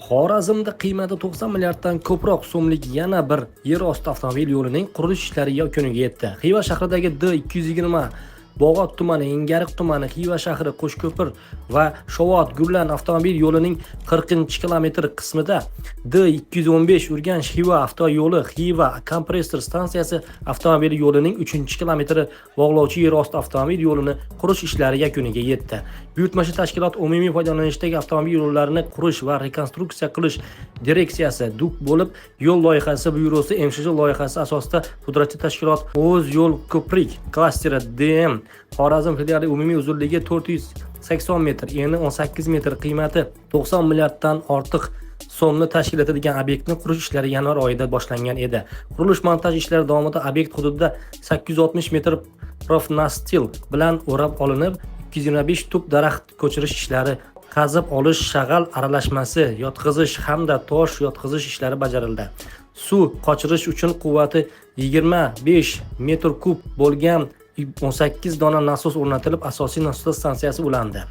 Xorazmda qiymati 90 milliarddan ko'proq so'mlik yana bir yer osti avtomobil yo'lining qurilish ishlari yakuniga yetdi. Xiva shahridagi D220 Bog'ot tumani, Yengariq tumani, Xiva shahri, Qo'shko'pir va Shovot Gurlan avtomobil yo'lining 40-kilometr qismida D215 Urganch Xiva avtoyo'li Xiva kompressor stansiyasi avtomobil yo'lining 3-kilometri bog'lovchi yer osti avtomobil yo'lini qurish ishlari yakuniga yetdi. Buyurtmachi tashkilot umumiy foydalanishdagi avtomobil yo'llarini qurish va rekonstruksiya qilish direksiyasi DUK bo'lib, yo'l loyihasi byurosi MShJ loyihasi asosida pudratchi tashkilot O'z yo'l ko'prik klasteri DM Xorazm filiali umumiy uzunligi 480 metr, eni 18 metr, qiymati 90 milliarddan ortiq so'mni tashkil etadigan obyektni qurish ishlari yanvar oyida boshlangan edi. Qurilish montaj ishlari davomida obyekt hududida 860 metr profnastil bilan o'rab olinib, 225 tup daraxt ko'chirish ishlari, qazib olish, shag'al aralashmasi yotqizish hamda tosh yotqizish ishlari bajarildi. Suv qochirish uchun quvvati 25 metr kub bo'lgan 18 dona nasos o'rnatilib, asosiy nasos stansiyasi ulandi.